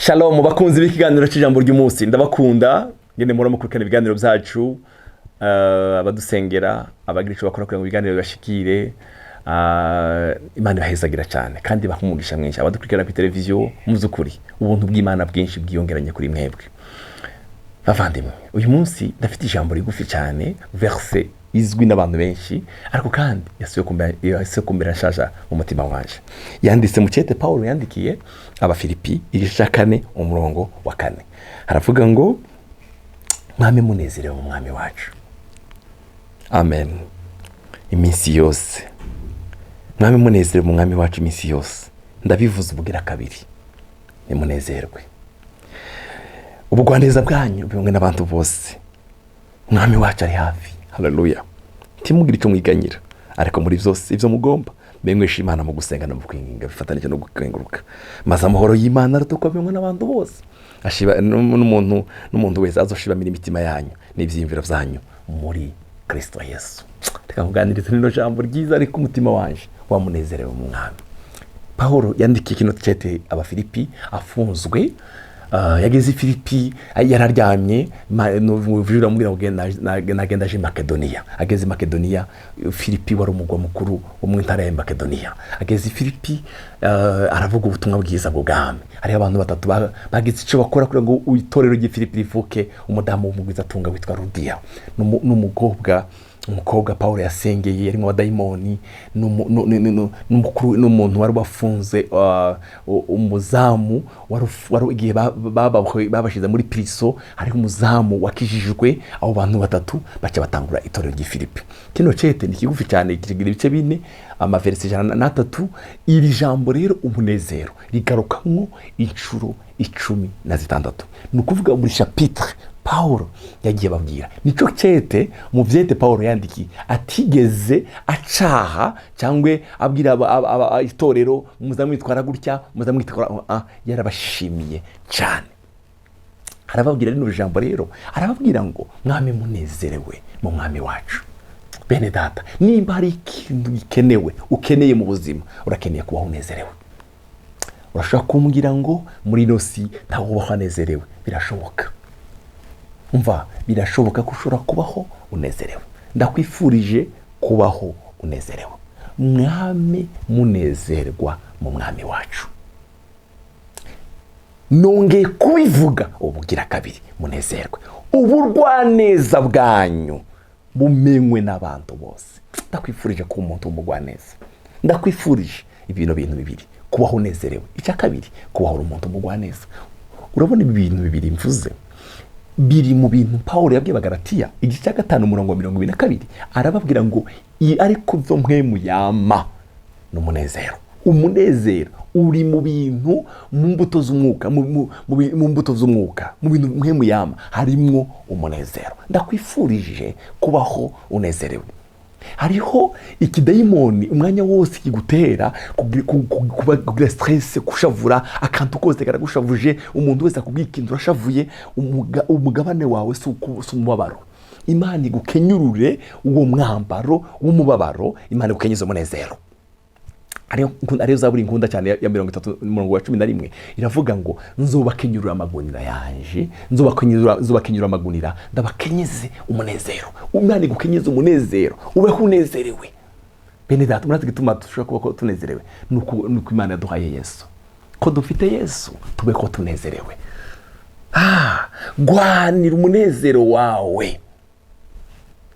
Shalom bakunzi b'ikiganiro cy'ijambo ry'umunsi, ndabakunda ngende muhora mukurikirana ibiganiro byacu, abadusengera, abagira icyo bakora kugira ngo ibiganiro bibashikire, Imana ibahezagira cyane kandi ibaha umugisha mwinshi. Abadukurikirana kuri televiziyo, mu by'ukuri ubuntu bw'Imana bwinshi bwiyongeranye kuri mwebwe. Bavandimwe, uyu munsi ndafite ijambo rigufi cyane, verse izwi n'abantu benshi, ariko kandi yasubiye kumbera nshaja mu mutima wanje. Yanditse mu cete Paul yandikiye Abafilipi, igice cya 4, umurongo wa 4, haravuga ngo: "Mwami munezerewe mu Mwami wacu." Amen. Iminsi yose mwami munezerewe mu Mwami wacu iminsi yose. Ndabivuze ubugira kabiri, nimunezerwe. Ubugwaneza bwanyu bumwe n'abantu bose. Umwami wacu ari hafi. Haleluya. Ntimugire icyo mwiganyira, ariko muri byose ibyo mugomba menywesha Imana mu gusenga no mu kwinginga bifatanije no gukenguruka, maze amahoro y'Imana aratukomanywa n'abantu bose ashiba n'umuntu wese azoshibamira imitima yanyu n'ibyiyumviro byanyu muri Kristo Yesu. Reka nkuganirize rino jambo ryiza, ariko umutima wanje wamunezerewe mu Mwami. Paul yandikiye kino cete Abafilipi afunzwe. Yageze i Filipi yararyamye, uramubwira ngo nagenda aje Makedoniya. Ageze i Makedoniya, Filipi wari umugwa mukuru wo mu ntara ya Makedoniya. Ageze i Filipi, aravuga ubutumwa bwiza bw'ubwami. Hariho abantu batatu bagize icyo bakora kugira ngo itorero ry'i Filipi rivuke: umudamu w'umugwizatunga witwa Rudiya, n'umukobwa, umukobwa Paul yasengeye yarimo abadayimoni, n'umukuru, n'umuntu wari wafunze, umuzamu wari igihe babashyize muri prison, hariho umuzamu wakijijwe. Abo bantu batatu baca batangura itorero ry'i Filipi. Kino cete ni kigufi cyane, kigira ibice 4, amaverisi 103. Iri jambo rero umunezero rigarukamwo inshuro 16. Ni ukuvuga buri chapitre Paul yagiye ababwira. Nico cete mu vyete Paul yandikiye atigeze acaha cyangwa abwira itorero muzamwitwara gutya, muzamwitwara. Yarabashimiye cyane, arababwira rino jambo rero, arababwira ngo mwami munezerewe mu Mwami wacu. Bene data, nimba hari ikintu gikenewe ukeneye mu buzima, urakeneye kubaho unezerewe. Urashobora kumbwira ngo muri ino si ntawe ubaho anezerewe. Birashoboka, umva, birashoboka ko ushobora kubaho unezerewe. Ndakwifurije kubaho unezerewe. Mwami munezerwa mu Mwami wacu. Nongeye kubivuga ubugira kabiri, munezerwe. Ubugwaneza bwanyu bumenywe n'abantu bose. Ndakwifurije kuba umuntu w'umugwaneza. Ndakwifurije ibintu bintu bibiri: kubaho unezerewe, icya kabiri kubaho uri umuntu w'umugwaneza. Urabona ibi bintu bibiri mvuze biri mu bintu Paul yabwiye Abagalatiya, igice cya 5, umurongo wa 22, arababwira ngo ariko byo mpwemu yama ni umunezero. Umunezero uri mu bintu, mu mbuto z'umwuka, mu mbuto z'umwuka, mu bintu mpwemu yama harimwo umunezero. Ndakwifurije kubaho unezerewe. Hariho ikidayimoni umwanya wose kigutera kugira stress, kushavura, akantu kose karagushavuje, umuntu wese akubwiye ikintu urashavuye. Umugabane wawe si umubabaro. Imana igukenyurure uwo mwambaro w'umubabaro, Imana igukenyeze umunezero. Ariyo zaburi nkunda cyane ya 30, umurongo wa 11, iravuga ngo nzobakenyurura amagunira yanje, nzobakenyurura amagunira, ndabakenyeze umunezero. Imana igukenyeze umunezero, ubeho unezerewe. Bene data, murazi igituma dushobora kuba ko tunezerewe? Nuko Imana yaduhaye Yesu. Ko dufite Yesu, tube ko tunezerewe. Gwanira umunezero wawe.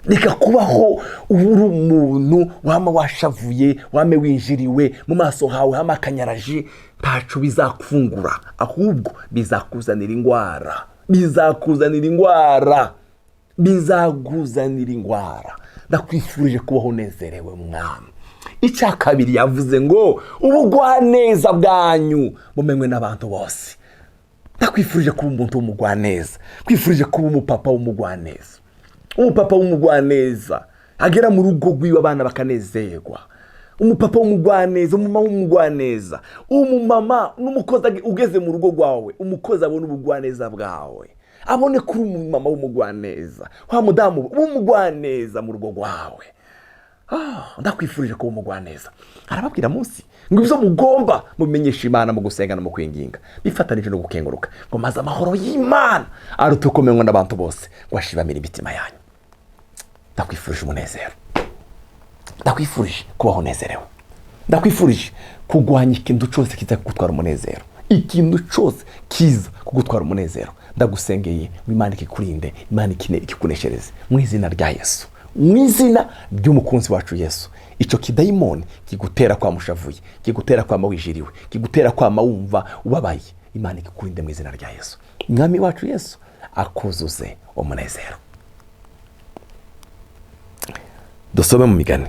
Reka kubaho uri umuntu wama washavuye, wame winjiriwe mu maso hawe, hama akanyaraje. Ntaco bizakufungura, ahubwo bizakuzanira indwara, bizakuzanira indwara, bizakuzanira indwara. Ndakwifurije kubaho unezerewe Mwami. Icya kabiri yavuze ngo ubugwaneza bwanyu bumenywe n'abantu bose. Ndakwifurije kuba umuntu w'umugwaneza, kwifurije kuba umupapa w'umugwaneza, umupapa w'umugwaneza agera mu rugo rwiwe abana bakanezerwa, umupapa w'umugwaneza, umumama w'umugwaneza, umumama n'umukozi ugeze mu rugo rwawe, umukozi abone ubugwaneza bwawe, abone ko uri umumama w'umugwaneza, wa mudamu w'umugwaneza mu rugo rwawe. Ndakwifurije kuba umugwaneza. Arababwira munsi ngo ibyo mugomba mubimenyeshe Imana mu gusenga no mu kwinginga bifatanije no gukenguruka, ngo maze amahoro y'Imana aruta uko menywa n'abantu bose ngo ashibamire imitima yanyu. Ndakwifurije umunezero, ndakwifurije kubaho unezerewe, ndakwifurije kurwanya ikintu cyose kiza kugutwara umunezero, ikintu cyose kiza kugutwara umunezero. Ndagusengeye ngo Imana ikikurinde, Imana ikikuneshereze mu izina rya Yesu, mu izina ry'umukunzi wacu Yesu. Icyo kidayimoni kigutera kwama ushavuye, kigutera kwama wijiriwe, kigutera kwama wumva ubabaye, Imana ikikurinde mu izina rya Yesu. Umwami wacu Yesu akuzuze umunezero. Dusome mu migani.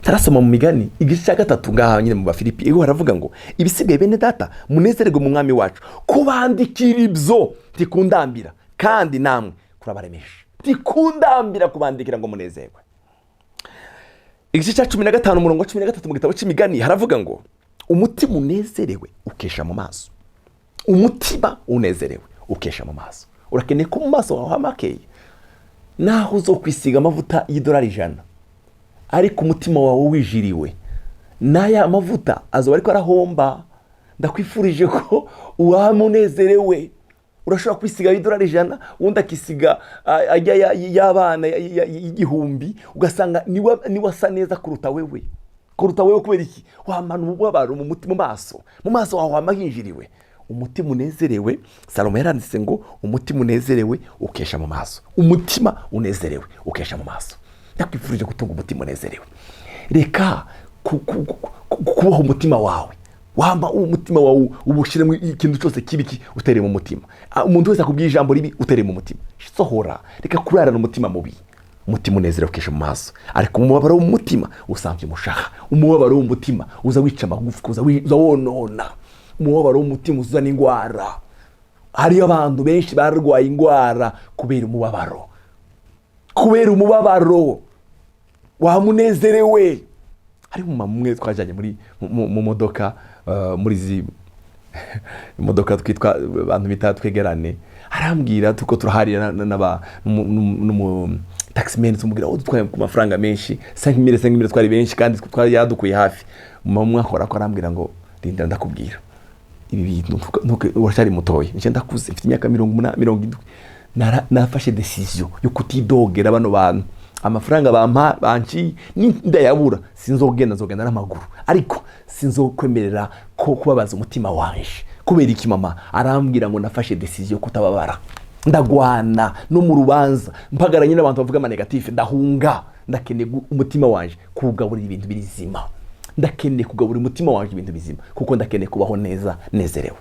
Tarasoma mu migani igice cya 3 ngaha nyine mu Bafilipi, iyo haravuga ngo ibisigaye bene data munezererwe mu mwami wacu, kubandikira ibyo ntikundambira kandi namwe kurabaremesha. Ntikundambira kubandikira ngo munezerwe. Igice cya 15 umurongo wa 13 mu gitabo cy'imigani haravuga ngo umutima unezerewe ukesha mu maso. Umutima unezerewe ukesha mu maso. Urakeneye ko mu maso hawe hamakeye, naho uzo kwisiga amavuta y'idolari 100, ariko umutima wawe wijiriwe n'aya mavuta azoba ariko arahomba. Ndakwifurije ko waba unezerewe. Urashobora kwisiga idolari 100, undi akisiga ajya y'abana y'igihumbi, ugasanga niwe asa neza kuruta wewe, kuruta wewe. Kubera iki? Wamana umubabaro mu mutima, mu maso wawe wama hinjiriwe. Umutima unezerewe, Salomo yaranditse ngo umutima unezerewe ukesha mu maso. Umutima unezerewe ukesha mu maso. Ndakwifurije gutunga umutima unezerewe. Reka kuboha umutima wawe. Wamba umutima wawe ubushyiremo ikintu cyose kibi utereye mu mutima. Umuntu wese akubwiye ijambo ribi utereye mu mutima. Sohora, reka kurarana umutima mubi. Umutima unezerewe ukesha mu maso. Ariko umubabaro w'umutima usamvye umushaha. Umubabaro w'umutima uza wica amagufwa, uza wonona. Umubabaro w'umutima uza n'ingwara. Hariyo abantu benshi barwaye ingwara kubera umubabaro. Kubera umubabaro wamunezerewe. Hari umumama umwe twajyanye muri mu modoka, muri izi imodoka twitwa abantu bita twegerane, arambwira tuko turaharira n'umu taximan, tumubwira aho dutwaye ku mafaranga menshi 5000 twari benshi kandi twari yadukuye hafi. Umumama umwe akora ko arambwira ngo rinda ndakubwira ibi bintu, uracyari mutoya, nje ndakuze mfite imyaka 80 70, nafashe decision yo kutidogera bano bantu. Amafaranga bampa banciye ndayabura, sinzogenda, nzogenda n'amaguru, ariko sinzokwemerera ko kubabaza umutima wanje. Kubera iki mama? Arambwira ngo nafashe decision yo kutababara, ndagwana no mu rubanza mpagaranye n'abantu bavuga ama negatif, ndahunga. Ndakeneye umutima wanje kugaburira ibintu bizima, ndakeneye kugaburira umutima wanje ibintu bizima, kuko ndakeneye kubaho neza nezerewe.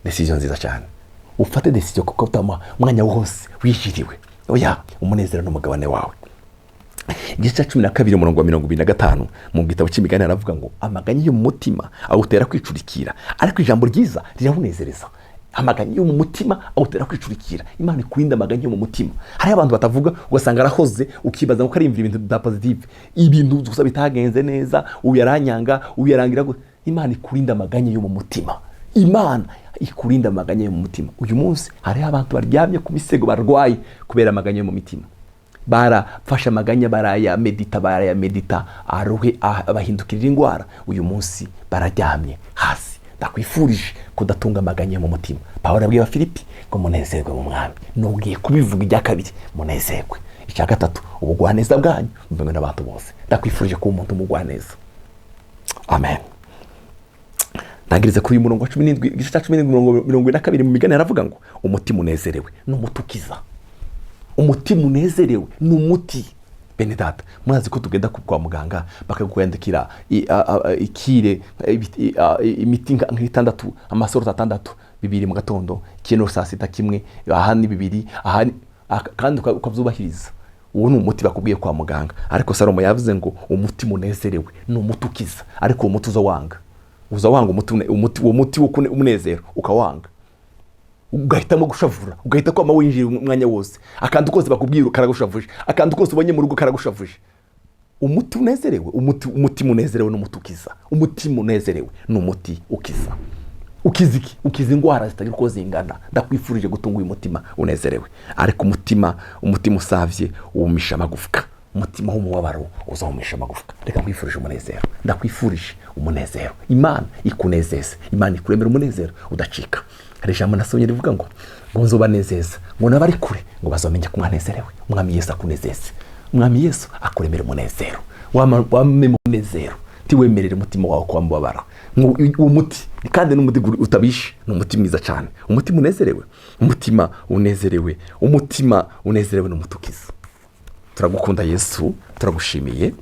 Decision nziza cyane. Ufate decision kuko utama umwanya wose wijiriwe. Oya, umunezero n'umugabane wawe. Igice cya 12 umurongo wa 25 mu gitabo cy'imigani aravuga ngo amaganya yo mu mutima awutera kwicurikira, ariko ijambo ryiza rirawunezereza. Amaganya yo mu mutima awutera kwicurikira. Imana ikurinda amaganya yo mu mutima. Hari abantu batavuga, ugasanga arahoze, ukibaza ngo arimvira ibintu bya positive, ibintu gusa bitagenze neza, uyu yaranyanga, uyu yarangira. Imana ikurinda amaganya yo mu mutima. Imana ikurinda amaganya yo mu mutima. Uyu munsi hariho abantu baryamye ku misego barwaye kubera amaganya yo mu mitima. Barafashe amaganya barayamedita, barayamedita, arohe abahindukirira indwara. Uyu munsi bararyamye hasi. Ndakwifurije kudatunga amaganya mu mutima. Pawulo abwiye Abafilipi ngo munezerwe mu mwami. Nubwiye kubivuga ijya kabiri, munezerwe. Icya gatatu, ubugwaneza bwanyu bumenywe n'abantu bose. Ndakwifurije kuba umuntu umugwaneza. Amen. Ntangirize kuri uyu murongo wa 17, igice cya 17 umurongo 42 mu migani aravuga ngo umutima unezerewe ni umuti ukiza. Umutima unezerewe ni umuti. Bene data, murazi ko tugenda kwa muganga bakakwandikira ikire imiti nk'itandatu, amasoroti atandatu, 2 mu gatondo, kino saa sita kimwe, ahandi 2, ahandi kandi ukabyubahiriza. Uwo ni umuti bakubwiye kwa muganga. Ariko Salomo yavuze ngo umutima unezerewe ni umuti ukiza, ariko uwo muti uza wanga. Uza wanga umuti, uwo muti wo umunezero ukawanga, ugahitamo gushavura, ugahita kwama winjira umwanya wose. Akantu kose bakubwira karagushavuje, akantu kose ubonye mu rugo karagushavuje. Umuti unezerewe, umutima unezerewe ni umuti ukiza. Umutima unezerewe ni umuti ukiza. Ukiza iki? Ukiza indwara zitagira uko zingana. Ndakwifurije gutunga uyu mutima unezerewe. Ariko umutima usavye wumisha amagufwa. Umutima w'umubabaro uzawumisha amagufwa. Reka nkwifurije umunezero, ndakwifurije umunezero. Imana ikunezeze, Imana ikuremera umunezero udacika. Hari ijambo nasomye rivuga ngo nzobanezeza, ngo n'abari kure ngo bazamenye ko mwanezerewe. Umwami Yesu akunezeze, Umwami Yesu akuremera umunezero. Wame mu munezero, ntiwemerere umutima wawe kuba mubabara. Ngo uwo muti kandi n'umuti utabishe, ni umuti mwiza cyane. Umutima unezerewe, umutima unezerewe, umutima unezerewe ni umuti ukiza. Turagukunda Yesu, turagushimiye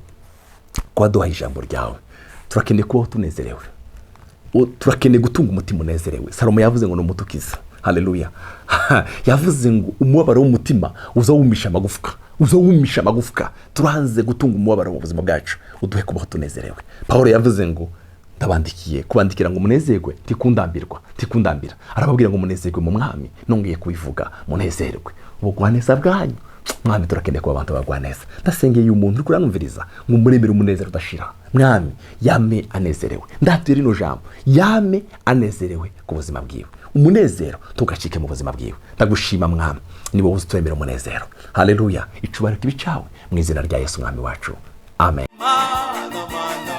kuba duhaye ijambo ryawe. Turakeneye kubaho tunezerewe. Turakeneye gutunga umutima unezerewe. Salomo yavuze ngo ni umuti ukiza. Haleluya. Yavuze ngo umubabaro w'umutima uza wumisha amagufwa, uza wumisha amagufwa. Turanze gutunga umubabaro mu buzima bwacu, uduhe kubaho tunezerewe. Paul yavuze ngo ndabandikiye kubandikira ngo munezerwe, ntikundambirwa, ntikundambira. Arababwira ngo munezerwe mu Mwami, nongeye kubivuga, munezerwe. Ubugwaneza bwanyu Mwami, turakeneye kuba abantu bagwaneza. Ndasengeye uyu muntu uri kuranumviriza ngo umuremere umunezero udashira. Mwami, yame anezerewe. Ndatuye rino jambo, yame anezerewe ku buzima bwiwe. Umunezero tugacike mu buzima bwiwe. Ndagushima Mwami, ni wowe uzituremera umunezero. Haleluya. Icubahiro kibe icawe mu izina rya Yesu Mwami wacu, amen. Mana, mana.